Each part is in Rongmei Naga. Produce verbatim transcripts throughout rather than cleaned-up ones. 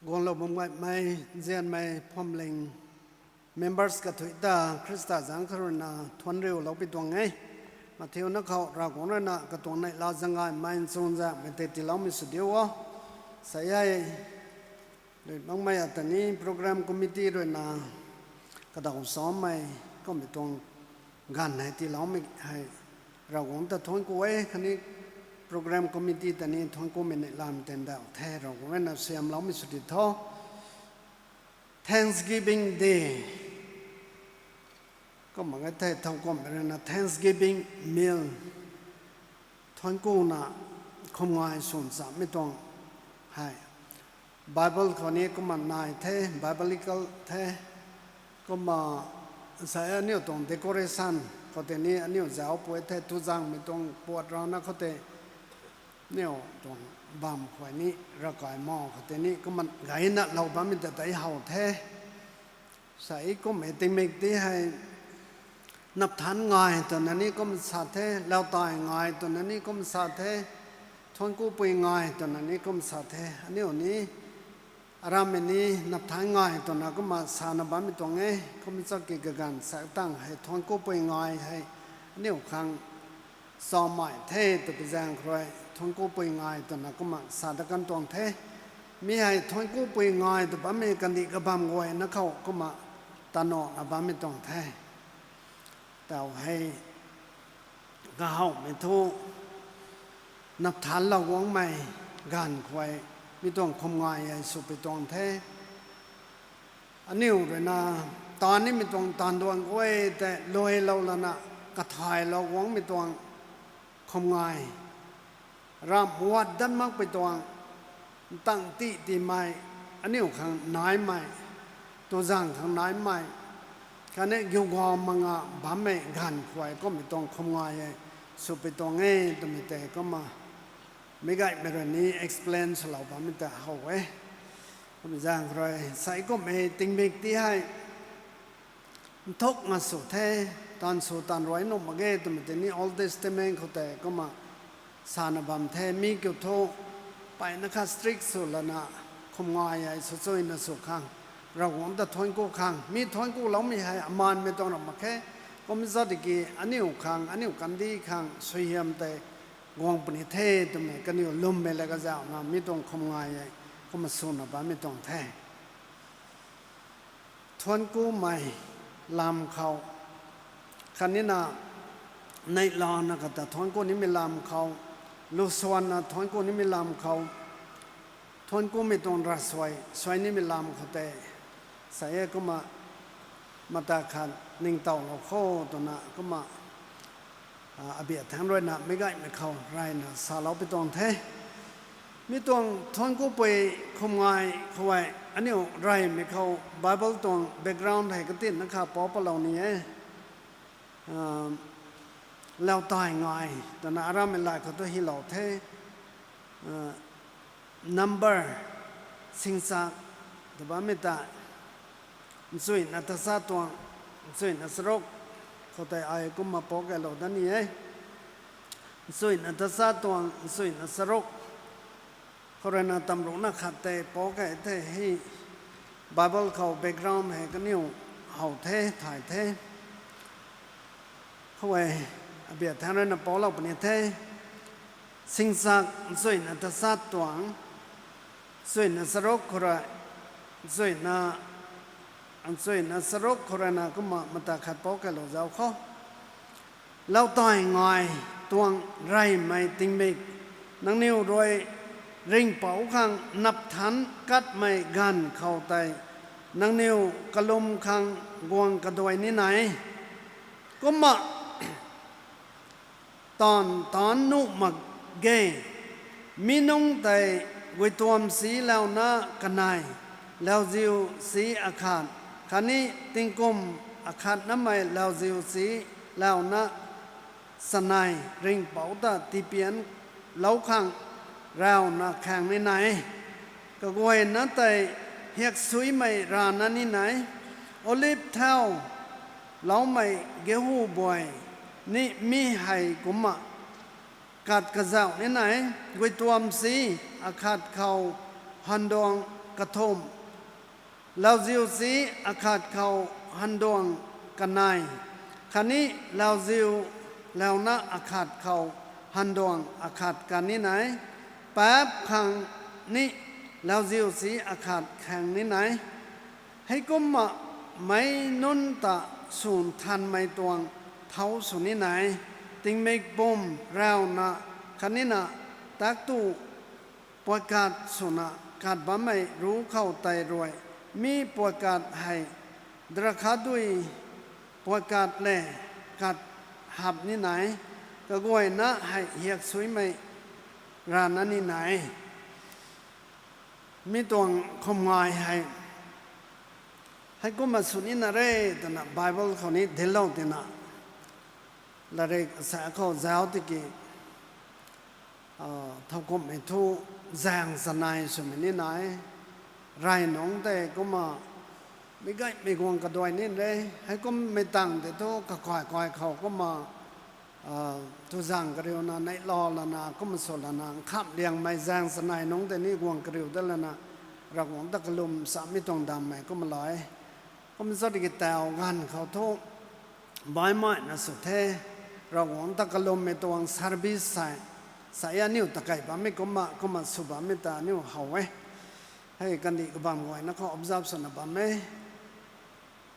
Guanglou bam gaymei, nzianmei phuamling members kathuic ta Khrista zaeng khou ruina thuanc riulou pi tuang e. Mathiuna khou Ravguangc ruina katuang neihla zaeng gaymei nchunzaenghmei tei tiiloumei sw diu o. Sa e, lui makmei ata ni program committee ruina kadaw samei kummei tuang ganv hei tiiloumei hei Ravguangc ta thuanc ku e khatni program committee ta ni thuanc kumei neihlamei tei ndauh the. Ravguangc ruina siamloumei sw di tho. Thanksgiving Day. Kumna e thei thow kummei ruina Thanksgiving meal. Thuanc kuna khum ngai swn chamei tuang hei Bible khou ni kumna nai the, biblical the. Kumna sa e aniu tuang decoration khou tei ni aniu zauc pui the, tuzaenghmei tuang puat rana khou tei aniu tuang bam khou ni ravkai ma khou tei ni kumna gayna lou bammei ta tei how the. Sa e kummei tingmik ti hei napthanc ngai twna ni kum sa the, lautai ngai twna ni kum sa the, thuanc kupui ngai twna ni kum sa the. Aniu ni aramei ni napthanc ngai twna kumna sana bammei tuang e. Kum chaki kaganv sa tang hei thuanc kupui ngai hei aniu khang samei the twpui zaeng khou rui thuanc kupui ngai twna kumna sa dat kan tuang the. Mi hei thuanc kupui ngai tw bammei kandih kabam guayna khou kumna tanona bammei tuang the. Tau hei kahawmei thu napthanlou guangmei ganv khou mi tuang khum ngai hei sw pi tuang the. Aniu ruina taanv nimei tuang taanv duan guay tei luilou lana kathaylou guangmei tuang khum ngai, ramh wat dat makpui tuang, ntang ti tiimei, aniu khang naimei, tuzaeng khang naimei, khatni giuga manga bammei ganv khou kummei tuang khum ngai e sw pi tuang e twmei tei kumna meic gaymei rui ni explain swlou bammei ta how e. Kumna zaeng khou rui sa e kummei tingmik ti hei nthuk nga sw the, taanv sw taanv ruai nuh mak ge twmei tei ni Old Testament khou tei kumna sana bam the. Mi kiu thu mpeyna kha strict sw lana khum ngai hei sw chuyna sw khang, Ravguangc ta thuanc ku khang, mi thuanc kuloumei hei amaanmei tuang ra mak khe. Kum za tiki aniu khang, aniu kandih khang suaihiam tei guang puni the twmei kaniw lwmmei la kazauhna mi tuang khum ngai hei kumna swna bammei tuang the. Thuanc kumei lam khou, khatnina neihlana kata thuanc ku nimei lam khou, lusuanna thuanc ku nimei lam khou, thuanc kumei tuang ravsuai suai nimei lam khou tei sa e kumna mata khat ningtowlou kho twna kumna abia thangc ruina meic gaymei khou reyna salou pi tuang the. Mi tuang thuanc kupui khum ngai khou e, aniu reymei khou Bible tuang background hei katinna kha pou palou ni e. Lautai ngai twna aramei lay khou tu hylou the. Number, singchak tw bammei ta, nchuina tachat tuang, nchuina charuk khou tei ai kumna pou kailou dat ni e. Nchuina tachat tuang, nchuina charuk khou ruina tamruhna khat tei pou kai the. Hei Bible khou background hei kaniw how the, thay the. Khou e, abia thangc ruina poulou puni the. Singchak nchuina tachat tuang, nchuina charuk khou rui, nchuina, nchuina charuk khou ruina kumna mata khat pou kailou zauc khou, lautai ngai tuang reymei tingmik, nangniw rui ringhpouc khang napthanc katmei ganv khou tei nangniw kalum khang guang kaduai ni nai. Kumna taanv taanc nuh mak ge. Mi nungc tei guituam si launa kanei, lauziu si akhat, khatni tingkum akhatnamei lauziu si launa chanei ringhpouc ta tipian lou khang rauna khaeng ni nai. Kaguayna tei hiaksuimei rana ni nai. Olive thau loumei gehu buai ni mi hei kumna kat kazauh ni nai. Guituam si akhat khou handuang kathumh, lauziu si akhat khou handuang kanei, khatni lauziu launa akhat khou handuang akhat kan ni nai, paap khang ni lauziu si akhat khaeng ni nai. Heikumna meic nunc ta swn thanmei tuang thau sw ni nai, tingmik pum rauna khatnina taktu puatkat swna kat bammei ru khou tei rui, mi puatkat hei drakha dui puatkat le kat hap ni nai, kaguayna hei hiak suimei rana ni nai. Mi tuang khum ngai hei, heikumna sw nina re twna Bible khou ni dinclou tina, latrik sa khou zauc tiki, thowkumhmei thu zaeng chanei swmei ni nai, rey nungc tei kumna meic gaymei guang kaduai ni re, heikummei tang tei thu kakai kai khou kumna tuzang kariuna neihla lana kumna sw lana nkhamh liangmei zaeng chanei nungc tei ni guang kariu dat lana Ravguangc ta kalum samei tuang dammei kumna lai. Kumna zat ki tau ganv khou thu baihmei na sw the, Ravguangc ta kalummei tuang service hei, sa aniu ta kei bammei kumna kumna sw bammei ta aniu how e. Hei kandih kabam guayna khou observe swna bam e.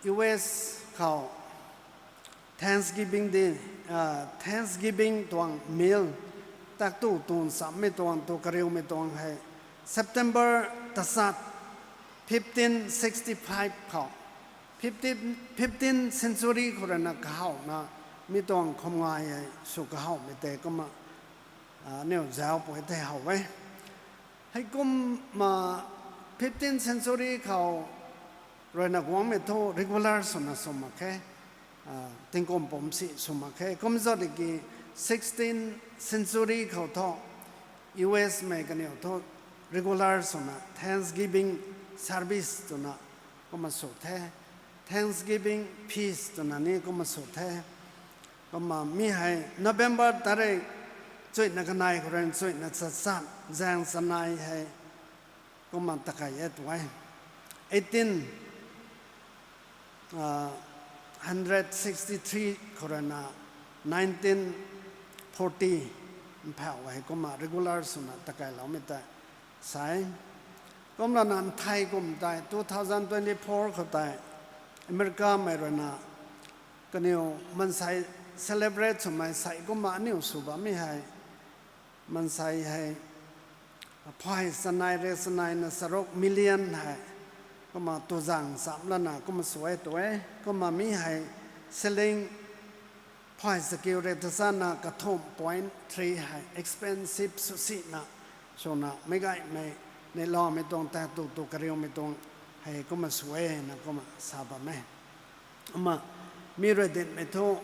U S khou Thanksgiving Day, Thanksgiving tuang meal, taktu tun sammei tuang tu kariumei tuang hei September tachat, fifteen sixty five khou, fifteen century khou ruina kahawna mi tuang khum ngai hei sw kahawmei tei kumna aniu zauc pui thei how e. Heikumna fifteen century khou ruina guangmei thu regular swna sw mak khe, tingkum pumc si sw mak khe. Kum zat ki sixteen century khou thu U S mei kaniw thu regular swna Thanksgiving service twna kumna sw the, Thanksgiving feast twna ni kumna sw the. Kumna mi hei November tarik chuina kanei khou ruina chuina tachat zaeng chanei hei kumna ta kei e tu e. Eighteen hundred sixty three khou ruina nineteen forty mphauh hei kumna regular swna ta keiloumei tei sa e. Kumlana nthei kum tei two thousand twenty four khou tei America mei ruina kaniw maansei celebrate swmei sei kumna aniu sw bammei hei, maansei hei phay chanei re chanei na charuk million hei kumna tuzang cham lana kumna sw e tu e. Kumna mi hei selling phay chakiu re tachatna kathumh point three hei expensive sw sina swna meic gaymei neihlamei tuang tei tu tu kariumei tuang hei kumna sw e na kumna sa bam e. Kumna mi rui dinhmei thu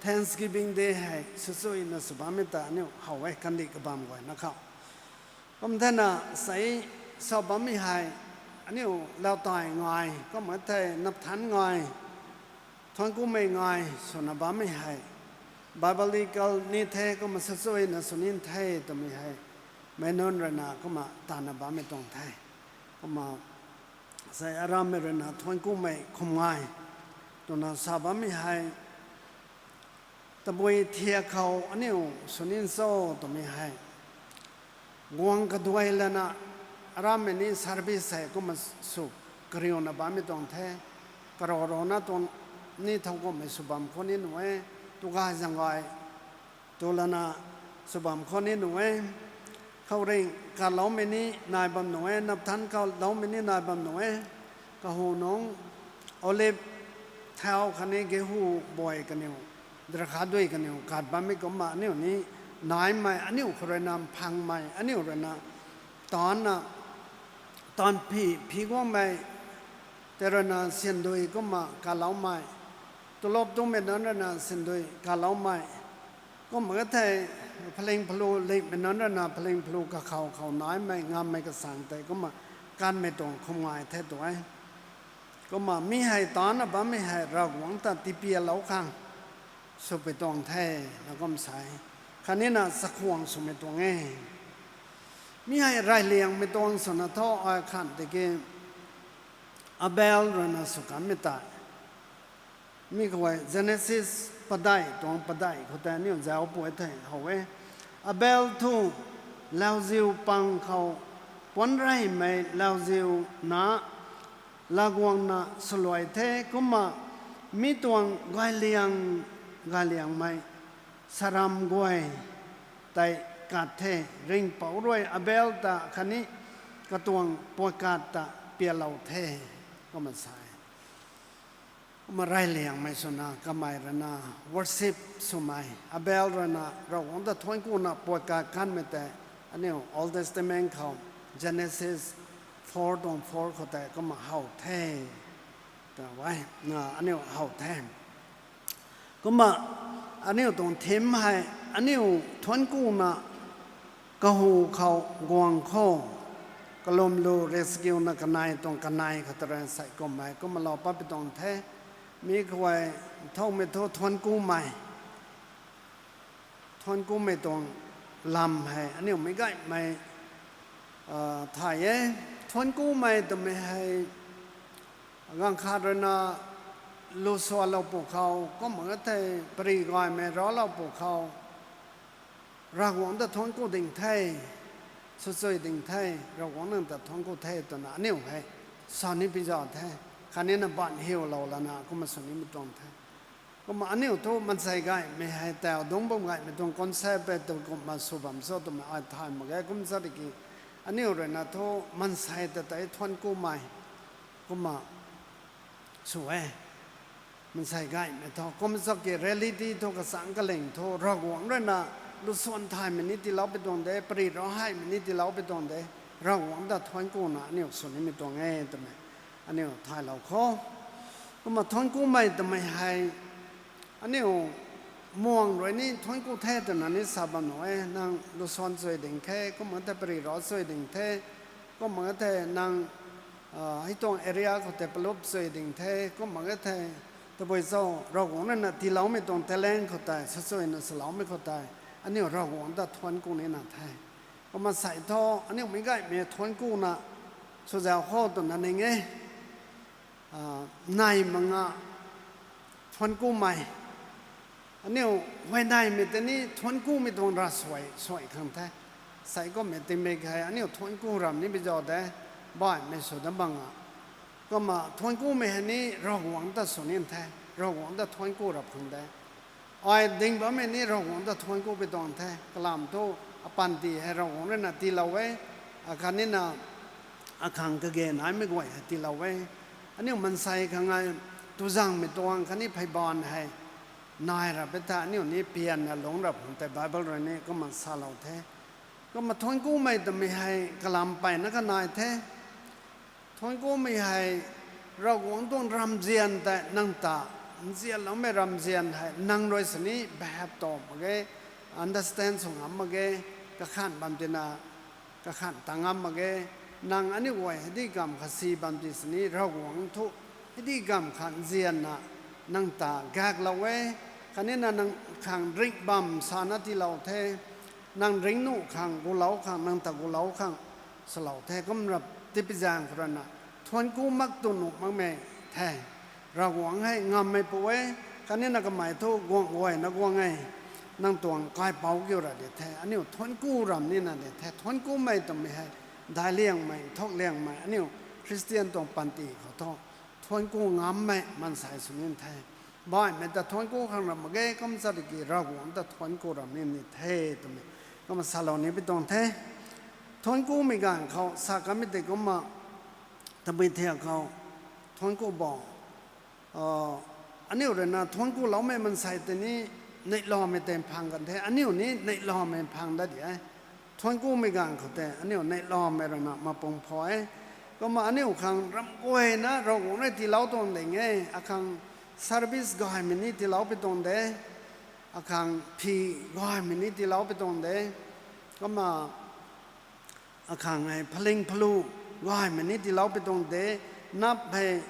Thanksgiving Day hei swchuina sw bammei ta aniu how e kandih kabam guayna khou. Kum thena sei sa bammei hei aniu lautai ngai kumna thei napthanc ngai, thuanc kumei ngai swna bammei hei Biblical ni the kumna swchuina sw ni the twmei hei meic nunc ruina kumna tana bammei tuang the. Kumna sei arammei ruina thuanc kumei khum ngai twna sa bammei hei tabui thiak khou aniu sw ni cho twmei hei guang kaduai lana arammei ni service hei kumna sw kariuna bammei tuang the. Karou rouna tuang ni thowkumhmei sw bam khou ni nuh e, tu gay zang gay tu lana sw bam khou ni nuh e. Khouringh katloumei ni nai bam nuh e, napthanc katloumei ni nai bam nuh e. Kahu nungc olive thau khatni gehu buay kaniw, drakha dui kaniw kat bammei kumna aniu ni naimei, aniu khou ruina mphangmei, aniu ruina taanna, taanv phi phi guangmei tei ruina syandui kumna katloumei, tulop tumei nunc ruina syandui katloumei, kumna ka thei phaling phalu lingmei nunc ruina phaling phalu kakhou khou naimei ngammei kasang tei kumna kanmei tuang khum ngai the tu e. Kumna mi hei taanna bammei hei Ravguangc ta tipialou khang swpui tuang the na kum sa e. Khatnina chakhwang swmei tuang e. Mi hei reyliangmei tuang swna thu ai khan tiki Abel ruina sw kanmei tei. Mi khou hei Genesis padeih tuang padeih khou tei aniu zauc pui the how e. Abel thu lauziu pang khou puanc reymei lauziu na laguangna swluai the kumna mi tuang gayliang gayliangmei saram guay tei kat the. Ringhpouc rui Abel ta khatni katuang puaikat ta pialou the kumna sa e. Kumna reyliangmei swna kamei ruina worship swmei Abel ruina Ravguangc ta thuanckuna puaikat kanmei tei aniu Old Testament khou Genesis four tuang four khou tei kumna how the. Tw e, aniu how the. Kumna aniu tuang theme hei aniu thuanckuna kahu khou guang kho. Kalum lu riskiuna kanei tuang kanei khou ta rui sei kumhmei kumna lou patpui tuang the. Mi khou hei nthanmei thu thuanckumei thuanckumei tuang lam hei aniu meic gaymei thay e. Thuanckumei twmei hei ganv khat ruina lusuanlou pwkhou kumna thei pary gaymei raclou pwkhou Ravguangc ta thuancku ding the, swchui ding the, Ravguangc nang ta thuancku the twna aniu hei sa ni pi zauc the. Khatnina banhiulou lana kumna sw nimei tuang the. Kumna aniu thu maansei gaymei hei tau dungc bam gaymei tuang concept e tw kumna sw bam cho twmei ai thay mak ge. Kum cha tiki aniu ruina thu maansei ta tei thuanckumei kumna sw e. Maansei gaymei thu kum cha ki reality thu kachangc kaling thu Ravguangc ruina lusuan thaymei ni tiiloupui tuang de, pary racmei ni tiiloupui tuang de, Ravguangc ta thuanckuna aniu sw nimei tuang e twmei aniu thaylou kho. Kumna thuanckumei twmei hei aniu muang rui ni thuancku the twna ni sa bam nuh e. Nang lusuan chui ding the, kumna thei pary rac chui ding the, kumna thei nang hei tuang area khou tei palup chui ding the, kumna thei tabui cho Ravguangc ruina tiiloumei tuang talent khou tei swchuina saloumei khou tei aniu Ravguangc ta thuancku nina the. Kumna sei thu aniu meic gaymei thuanckuna sw zauc kho twna ning e. Nai manga thuanckumei aniu huayneymei tei ni thuanckumei tuang ravsuai suai khang the. Sei kumna tingmik hei aniu thuancku ram ni pi zauc de, baihmei sw dat banga. Kumna thuanckumei hei ni Ravguangc ta sw ni the, Ravguangc ta thuancku rap khang de. Ai ding bammei ni Ravguangc ta thuancku pi tuang the. Kalam thu apanty hei Ravguangc ruina tiilou e, akhatnina akhang kage naimei guay hei tiilou e. Aniu maansei khang ai tuzangmei tuang khatni pheyban hei nai rap e the, aniu ni pianna lungc rap khang tei Bible rui ni kumna salou the. Kumna thuanckumei twmei hei kalam mpeyna kanai the. Thuanckumei hei Ravguangc tuang ramzian tei nang ta nzianloumei ramzian hei nang rui sini behave ta mak ge, understand sw ngam mak ge, kakhan bam tina kakhan ta ngam mak ge. Nang aniu guay heidikamv khat si bam ti sini Ravguangc thu heidikamv khat nzianna nang ta gaeklou e, khatnina nang khang ringh bam sana tiilou the. Nang ringh nuh khang gulou khang nang ta gulou khang swlou the. Kumna rap tipi zaeng khou ruina thuancku mak tu nuh makmei the. Ravguangc hei ngammeipu e, khatnina kamei thu guang guayna guang e. Nang tuang kaipouc kiu ra di the, aniu thuancku ram nina di the. Thuanckumei twmei hei daic liangmei, nthuk liangmei, aniu Khristian tuang panty khou thu thuancku ngammei maansei sw ni the. Baihmei ta thuancku khang ram mak ge, kum cha tiki Ravguangc ta thuancku ram ni ni the twmei kumna salou ni pi tuang the. Thuanckumei ganv khou sa kanmei tei kumna tabui thiak khou thuancku bo aniu ruina thuanckuloumei maansei tei ni neihlawmei tei mphang kan the, aniu ni neihlawmei mphang dat di e. Thuanckumei ganv khou tei aniu neihlawmei ruina mapung phu e. Kumna aniu khang ram guayna Ravguangc rui tiilou tuang ding e, akhang service gaymei ni tiilou pi tuang de, akhang phi gaymei ni tiilou pi tuang de, kumna akhang hei phaling phalu gaymei ni tiilou pi tuang de, nap hei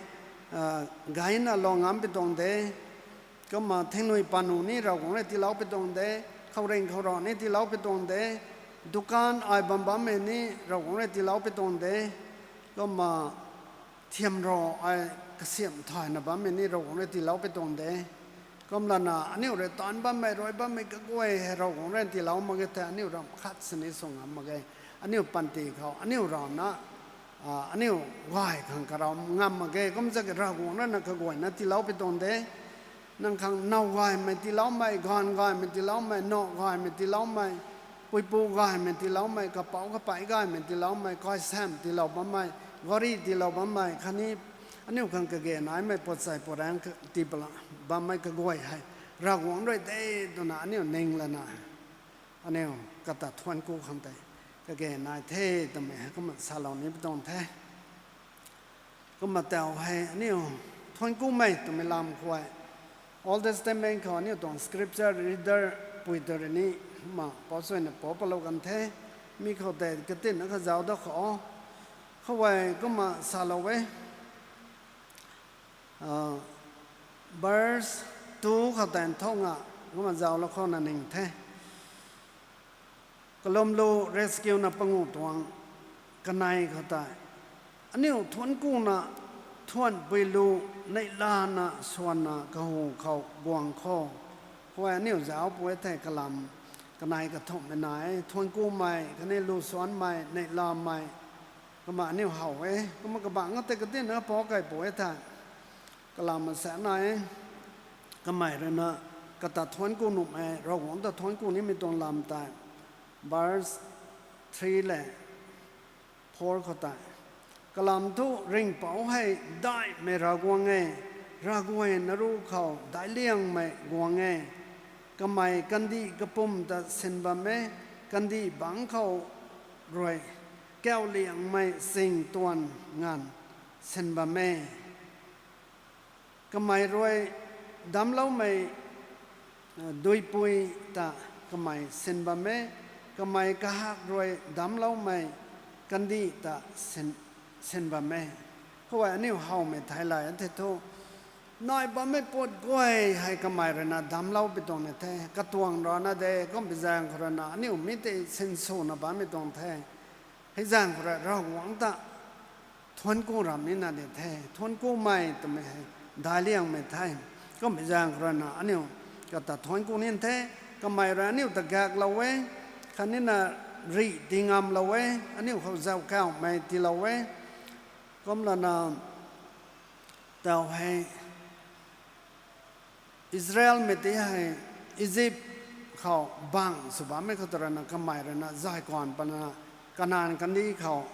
gayna lou ngam pi tuang de, kumna thingnui panu ni Ravguangc rui tiilou pi tuang de, khouringh khou ra ni tiilou pi tuang de, Dukan ai bam bammei ni Ravguangc rui tiilou pi tuang de. Kumna thiam ro ai kasiamh thayna bammei ni Ravguangc rui tiilou pi tuang de. Kumlana aniu rui taanv bammei, rui bammei kaguay hei Ravguangc rui tiilou mak ge thei aniu ram khat sini sw ngam mak ge. Aniu panty khou aniu ravna aniu gay khang karau ngam mak ge. Kumna Ravguangc ruina kaguayna tiilou pi tuang de. Nang khang now gaymei tiiloumei, gaanv gaymei tiiloumei, now gaymei tiiloumei, puipu gaymei tiiloumei, kapouc kapei gaymei tiiloumei, kaisam tiilou bammei, gari tiilou bammei khatni aniu khang kage naimei puatsei puraeng tii bammei kaguay hei Ravguangc rui de twna aniu ning lana aniu kata thuanc ku khang tei kage nai the twmei hei kumna salou ni pi tuang the. Kumna tau hei aniu thuanc kumei twmei lam khou, Old Testament khou aniu tuang scripture reader pui tw rui ni kumna pou suina pou palou kan the. Mi khou tei katinna kazauc da khou, khou kumna salou e. Verse two khou tei nthau nga kumna zauclou khou na ning the. Kalum lu rescue na panguh tuang kanei khou tei, aniu thuanc kuna thuanc pui lu neihlana swanna kahu khou guang khou, khou aniu zauc pui thei kalam kanei kathumhmei nai, thuanc kumei khatni lu swanmei, neihlamei, kumna aniu how e. Kumna kabangc tei katinna pou kei pui thei kalam sa nai, kamei ruina kata thuanc ku nuhmei, Ravguangc ta thuanc ku nimei tuang lam tei verse three le four khou tei, kalam thu Ringhpouc hei daihmei Ravguangc e, Ravguay naru khou daic liangmei guang e. Kamei kandih kapwm ta sin bam e, kandih bangc khou rui kauh liangmei sing tuan nganv sin bam e. Kamei rui damcloumei duipui ta kamei sin bam e, kamei kahak rui damcloumei kandih ta sin bam e. Khou aniu howmei thei lay thei thu, nai bammei puat guay hei kamei ruina damclou pi tuang ni the, katuang rana de, kumbi zaeng khou ruina aniu mi tei sinswna bammei tuang the. Hei zaeng khou rui Ravguangc ta thuanc ku ram nina di the, thuanc kumei twmei hei daic liangmei the. Kumbi zaeng khou ruina aniu kata thuanc ku nin the, kamei rui aniu ta gaeklou e, khatnina rih tii ngamlou e, aniu khou zauc kauhmei tiilou e. Kumlana tau hei Israelmei tei hei Egypt khou bang sw bammei khou ta ruina kamei ruina zay kan pana Kanan kandih khou,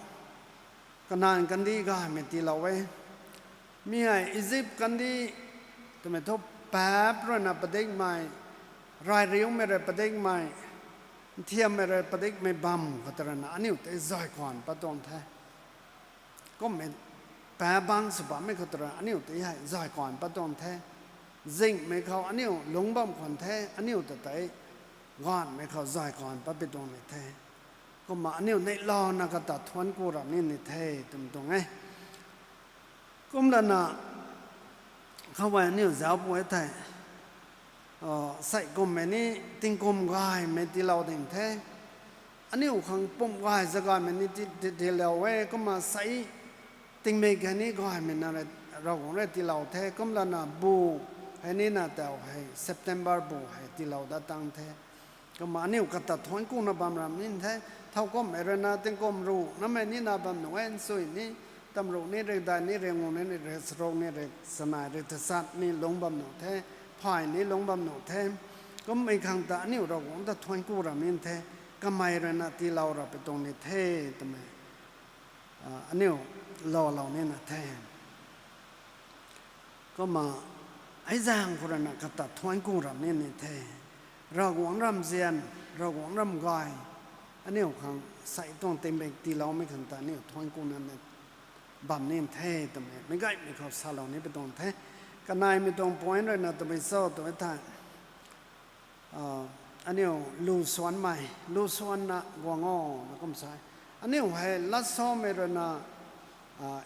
Kanan kandih gaymei tiilou e. Mi hei Egypt kandih twmei thu paap ruina padikmei, ray riumei rui padikmei, nthiammei rui padikmei bam khou ta ruina aniu tei zay kan pat tuang the. Kummei paap bang sw bammei khou ta ruina aniu tei hei zay kan pat tuang the. Zinghmei khou aniu lungc bam khwan the, aniu ta tei gaanhmei khou zay kan pat pi tuang ni the. Kumna aniu neihlouna kata thuanc ku ram ni ni the twmei tuang e. Kumlana khou aniu zauc pui thei, sei kummei ni tingkum gaymei tiilou ding the. Aniu khang pumc gay zagaymei ni tiilou e, kumna sei tingmik hei ni gaymei na Ravguangc rui tiilou the. Kumlana bu hei nina tau hei September bu hei tiilou dat tang the. Kumna aniu kata thuanc kuna bam ram ni the. Thowkumhmei ruina tingkum ruh namei nina bam nuh e, nsui ni, tamruh ni, rikdai ni, ringu ni, riksaruk ni, riksanei, riktachat ni lungc bam nuh the, phay ni lungc bam nuh the. Kummei khang ta aniu Ravguangc ta thuanc ku ram ni the, kamei ruina tiilou ra pi tuang ni the twmei aniu loulou nina the. Kumna hei zaeng khou ruina kata thuanc ku ram ni ni the. Ravguangc ram zian, Ravguangc ram gay, aniu khang sei tuang tingmik tiiloumei khang ta aniu thuanc kuna ni bam ni the twmei meic gaymei khou salou ni pi tuang the. Kaneimei tuang point ruina twmei cho tw thei, aniu lu swanmei, lu swanna guang o na kum sa e. Aniu hei lat samei ruina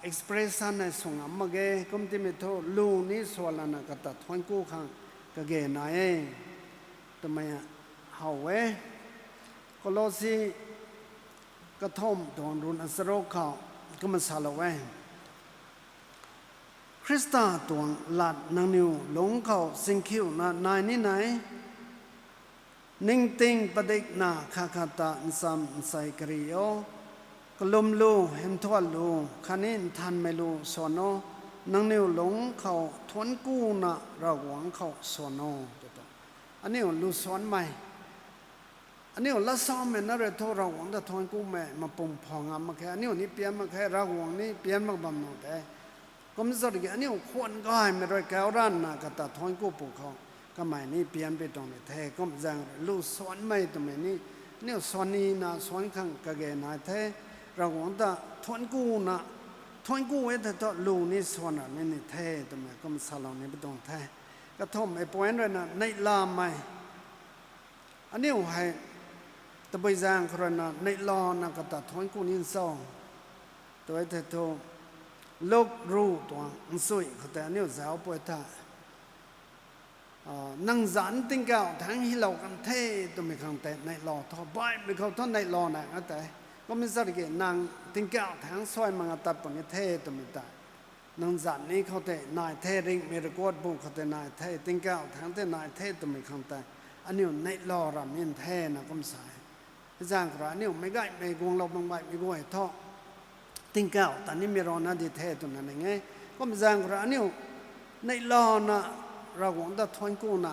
expression hei sw ngam mak ge, kum timei thu lu ni swanlana kata thuanc ku khang kage nai e twmei how e. Kolosi kathumh tuang ruhna charuk khou kumna salou e. Khrista tuang lat nangniw lungc khou singkhiuna nai ni nai, ningting padikna khat khat ta ncham nsei kari o, kalum lu, hymthuan lu, khatni nthanmei lu swan o, nangniw lungc khou thuanckuna Ravguangc khou swan o, tw tuang. Aniu lu swanmei, aniu lat samei na rui thu Ravguangc ta thuanckumei mapung phou ngam mak khe, aniu ni pian mak khe, Ravguangc ni pian mak bam nuh the. Kum zat ki aniu khwan gaymei rui kau ranvna kata thuancku pw khou kamei ni pian pi tuang ni the. Kum zaeng rui lu swanmei twmei ni, aniu swan nina swan khang kage nai the. Ravguangc ta thuanckuna, thuancku e the thu lu ni swan ra ni ni the twmei kum salou ni pi tuang the. Kathumhmei point ruina neihlamei. Aniu hei tabui zaeng khou ruina neihlana kata thuancku ni cho tw e the thu, Luk ruh tuang nchui khou tei aniu zauc pui the. Nang zanc tingkauh thangc hylou kan the twmei khang tei neihla tho, baihmei khou thu neihla nai nga tei. Kum zat ki nang tingkauh thangc suai mak nga tat puni the twmei tei nang zanc ni khou tei nai the, ringhmei record bu khou tei nai the, tingkauh thangc tei nai the twmei khang tei aniu neihla ra min the na kum sa e. Zaeng khou rui aniu meic gaymei guanglou bam baihmei guay thu tingkauh ta nimei rana di the twna ning e. Kum zaeng khou rui aniu neihlana Ravguangc ta thuanckuna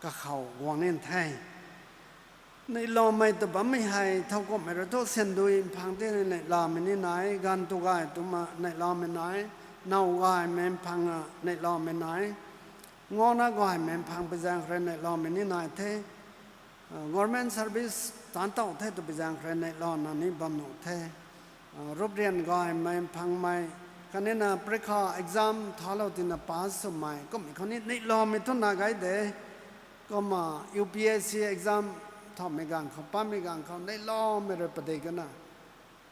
kakhou guang ni the. Neihlamei ta bammei hei thowkumhmei rui thu syandui mphang ti neihlamei ni nai, ganv tu gay twna neihlamei nai, now gaymei mphang a neihlamei nai, ngana gaymei mphang pi zaeng khou rui neihlamei ni nai the. Government service taanc tow the tw pi zaeng khou rui neihlana ni bam nuh the. Ruprian gaymei mphangmei, khatnina parikha exam thalou tina pass swmei kummei khou ni neihlamei thu na gay de. Kumna U P S C exam thaumei ganv khou, pammei ganv khou neihlamei rui padik gana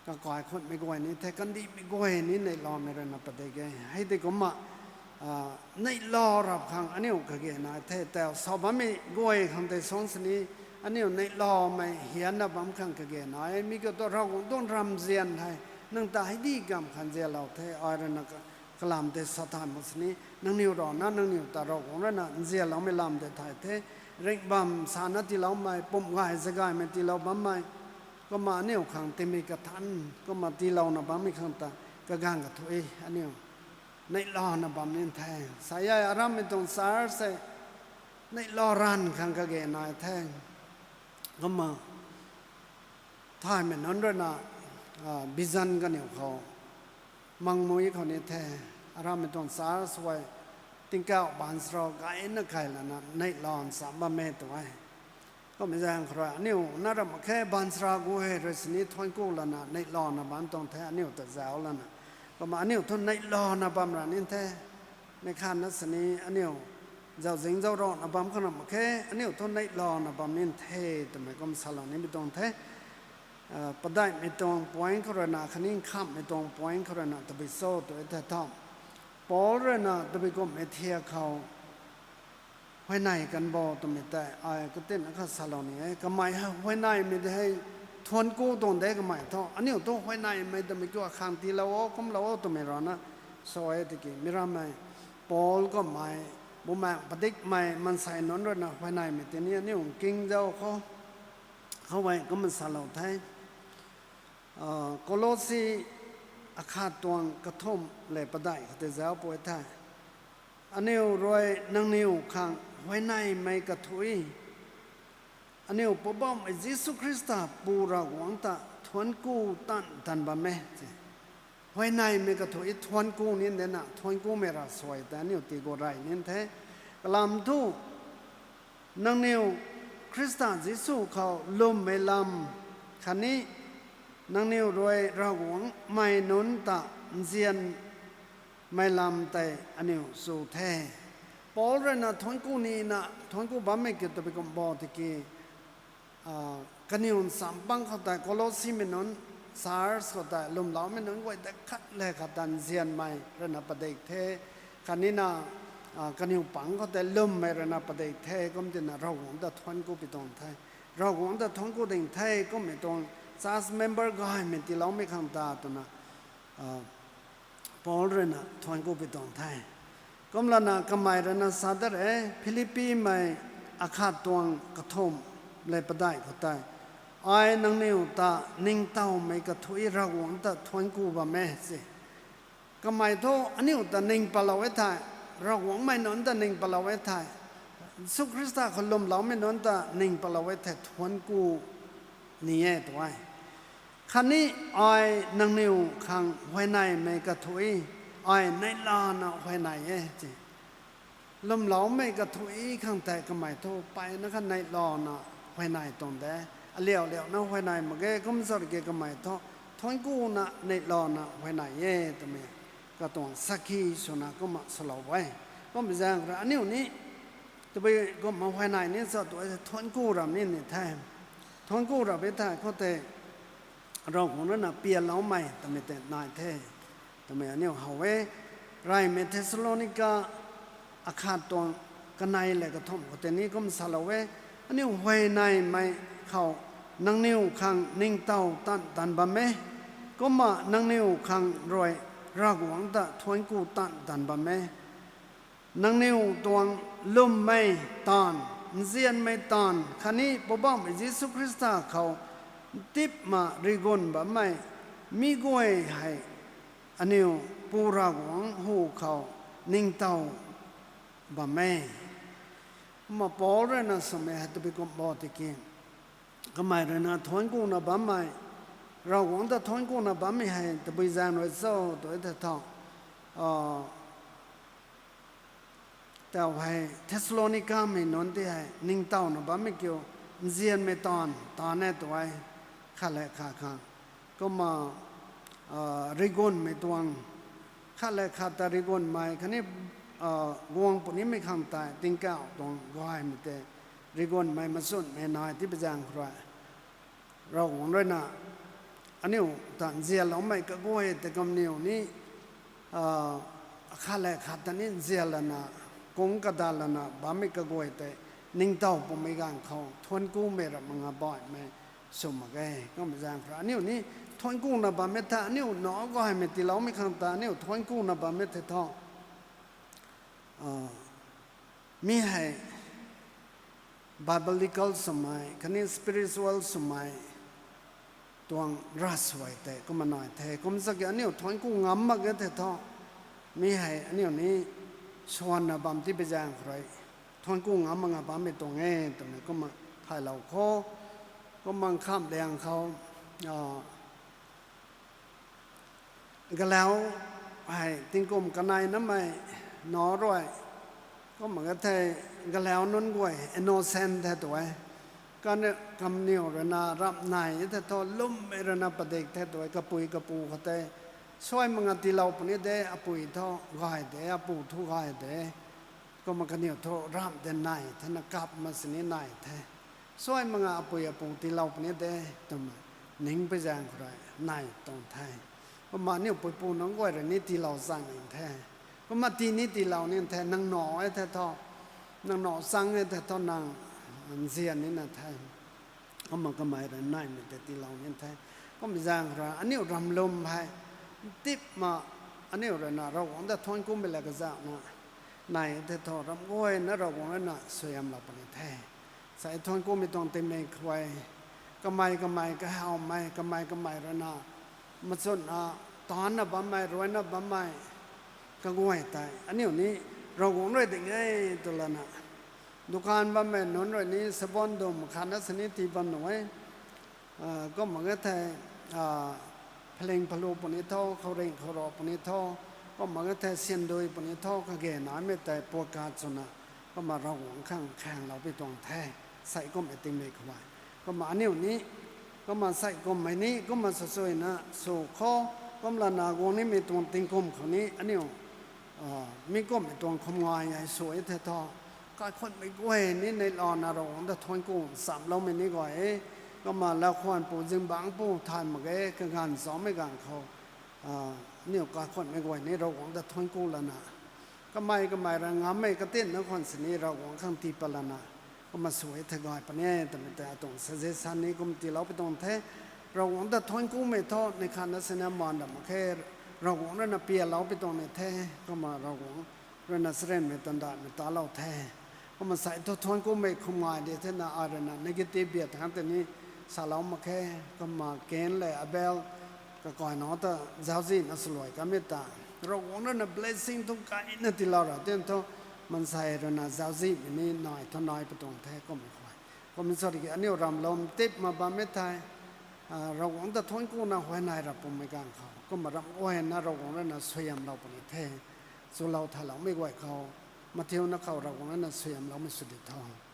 kakai khunmei guay ni the, kandihmei guay ni neihlamei ruina padik e. Hei tei kumna neihla rap khang aniu kage nai the, tau sa bammei guay khang tei suang sini aniu neihlamei hianna bam khang kage nai e. Mi kiu tu Ravguangc tuang ramzian hei nang ta hei di kamv khang nzianlou the, ai ruina kalam tei sa thay mak sini, nangniw rana nangniw ta Ravguangc ruina nzianloumei lam tei thay the, ringh bam sana tiiloumei, pumh gay zagaymei tiilou bammei, kumna aniu khang tingmei kathanc kumna tiilouna bammei khang ta kaganv kathuic aniu neihlana bam ni the. Sa e, arammei tuang church se neihla ranv khang kage nai the. Kumna thaymei nunc ruina vision kaniw khou mangmui khou ni the, arammei tuang church huay tingkauh baanchara gayna kailana neihla ncham bam e tw e. Kummei zaeng khou rui aniu na ram mak khe, baanchara guay rui sini thuancku lana neihlana bam tuang the, aniu ta zauc lana. Kumna aniu thu neihlana bam ra ni the. Mei khatna sini aniu zauzing zauc rana bam khang ram mak khe, aniu thu neihlana bam ni the twmei kum salou nimei tuang the. Padaihmei tuang point khou ruina khatni nkhamhmei tuang point khou ruina tabui cho tw e the tho. Paul ruina tabui kumhmei thiak khou huayney kan bo twmei tei ai katinna kha salou ni e. Kamei hei huayneymei de hei thuancku tuang de kamei thu. Aniu thu huayneymei twmei kiu akhang tiilou o, kumlou o twmei rana sa e tiki mi rammei Paul kummei bumaengh padikmei maansei nunc ruina huayneymei tini aniu nking zau khou khou e kumna salou the. Kolosi akhat tuang kathumh le padaih khou tei zauc pui the. Aniu rui nangniw khang huayneymei kathuic, aniu Poubauhmei Jisu Khrista Pu Ravguangc ta thuancku tan tan bam e. Huayneymei kathuic thuancku ni dena thuanckumei ravsuai tei aniu tii gu rey ni the. Kalam thu nangniw Khrista Jisu khou lwmmei lam khatni nangniw rui Ravguangc mei nunc ta nzianmei lam tei aniw chu the. Paul ruina thuancku nina thuancku bammei kiu tabui kum bo tiki kaniw ncham pang khou tei Kolosimei nunc, church khou tei lwmloumei nunc guay tei khat le khat ta nzianmei ruina padik the. Khatnina kaniw pang khou tei lwmmei ruina padik the, kumtina Ravguangc ta thuancku pi tuang the. Ravguangc ta thuancku ding the kummei tuang church member gaymei tiiloumei khang ta twna Paul rui na thuanc ku pi tuang the. Kumlana kamei rui na sa dat re, Philippimei akhat tuang kathumh le padeih khou tei, ai nangniw ta ningtowmei kathuic Ravguangc ta thuanc ku bam e se. Kamei thu aniu ta ning patlou e thei, Ravguangcmei nunc ta ning patlou e thei, Jisu Khrista khou lwmloumei nunc ta ning patlou e thei thuanc ku ni e tw e. Khatni ai nangniw khang huayneymei kathuic ai neihlana huayney e te. Lwmloumei kathuic khang tei kamei thu mpeyna kha neihlana huayney tuang de. Aliau liauna huayney mak ge, kum zat ki kamei thu thuanc kuna neihlana huayney e twmei katuang sakhi swna kumna salou e. Kummei zaeng khou rui aniu ni tabui kumna huayney ni sa tu e, thuanc ku ram ni ni the. Thuanc ku ram e thei khou tei Ravguangc rui na pianloumei twmei tei nai the twmei aniu how e. Reymei Thessalonica akhat tuang kanei le kathumh khou tei ni kum salou e, aniu huayneymei khou nangniw khang ningtow tan tan bam e, kumna nangniw khang rui Ravguangc ta thuanc ku tan tan bam e. Nangniw tuang lwmmei taanv, nzianmei taanv khatni Poubauhmei Jisu Khrista khou ntipna rigun bammei mi guay hei aniu Pu Ravguangc hu khou ningtow bam e. Kumna Paul rui na samei hei tabui kum bo tiki, kamei rui na thuanc kuna bammei, Ravguangc ta thuanc kuna bammei hei tabui zaeng rui cho tu e the tho. Tau hei Thessalonikamei nunc ti hei ningtowna bammei kiu, nzianmei taanv taanv e tu e, khat le khat khang. Kumna rigunmei tuang, khat le khat ta rigunmei khatni guang punimei khang tei tingkauh tuang gaymei tei rigunmei machunmei nai ti pi zaeng khou rui Ravguangc rui na aniu ta nzianloumei kaguay tei kumniw ni khat le khat ta ni nzian lana, kung kadan lana bammei kaguay tei ningtow pumei ganv khou thuanc kumei rap mak nga baihmei sw mak ge. Kummei zaeng khou rui aniu ni thuanc kuna bammei tha, aniu nac gaymei tiiloumei khang ta aniu thuanc kuna bammei tei thu mi hei biblical swmei khatni spiritual swmei tuang ravsuai tei kumna nai the. Kum zak ki aniu thuanc ku ngam mak ge the thu, mi hei aniu ni swanna bam ti pi zaeng khou rui thuanc ku ngam mak nga bammei tuang e twmei kumna thaylou khou, kumna khamh liang khou galau hei tingkum kanei namei nac rui, kumna ka thei galau nunc guay innocent the tu e. Kaniw kamniw rui na ramh nai the thu, lwmmei rui na padik the tu e, kapui kapu khou tei suai mak nga tiilou puni de, apui thu gay de, apu thu gay de. Kumna kaniw thu ramh de nai the na, kap mak sini nai the. Suai mak nga apui apu tiilou puni de twmei ning pi zaeng khou rui nai tuang the. Kumna aniu puipu nunc guay rui ni tiilou chang ning the. Kumna tii ni tiilou ning the, nang nac e the thu, nang nac chang e the thu nang nzian nina the. Kumna kamei rui naimei tei tiilou ning the. Kumna zaeng khou rui aniu ramlum hei ntipna aniu rui na Ravguangc ta thuanc kumei la kazauhna nai the thu, ramh guayna Ravguangc rui na suaihiamlou puni the. Sa thuanc kumei tuang tingmik khou kamei kamei kahawmei, kamei kamei rui na machunna, taanna bammei, ruina bammei kaguay tei aniu ni Ravguangc rui ding e tw lana, dukan bammei nunc rui ni sabon dum khatna sini tii bam nuh e. Kumna ka thei phaling phalu puni tho, khouringh khouro puni tho, kumna ka thei syndui puni tho, kage naimei tei puat ka chwna kumna Ravguangc khang khaenglou pi tuang the. Sei kummei tingmik khou kumna aniu ni kumna sei kummei ni kumna swsuina sw khou, kum lana guang nimei tuang tingkum khou ni aniu mi kummei tuang khum ngai hei sw e the thu, kaikhunmei guay ni neihlana Ravguangc ta thuanc ku chamloumei ni guay e. Kumna laukhwanpu zingbangc pu thay mak ge, kaganv zaumei ganv khou aniu kaikhunmei guay ni Ravguangc ta thuanc ku lana, kamei kamei rui ngammei katinna khwan sini Ravguangc khang tii pat lana kumna sw e the gay puni e twmei tei atuang suggestion ni kum tiilou pi tuang the. Ravguangc ta thuanc kumei thu ni khatna sina maan ra mak khe, Ravguangc rui na pialou pi tuang ni the, kumna Ravguangc rui na charynmei tandamei talou the. Kumna sai thu thuanc kumei khum ngai di thena ai rui na negative biak tang tei ni salou mak khe, kumna Kain le Abel kakai na ta zauczihna swluai kamei ta Ravguangc rui na blessing thu kaina tiilou ra ten thu, maansei rui na zauczihmei ni nai thu nai pi tuang the kummei khou. Kumna sa ki aniu ramlou tip ma bammei thei, Ravguangc ta thuanc kuna huayney ra pumei ganv khou kumna ramh guayna Ravguangc rui na suaihiamlou puni the. Chulou thaloumei guay khou, Matthew na khou Ravguangc rui na suaihiamloumei sw di tho.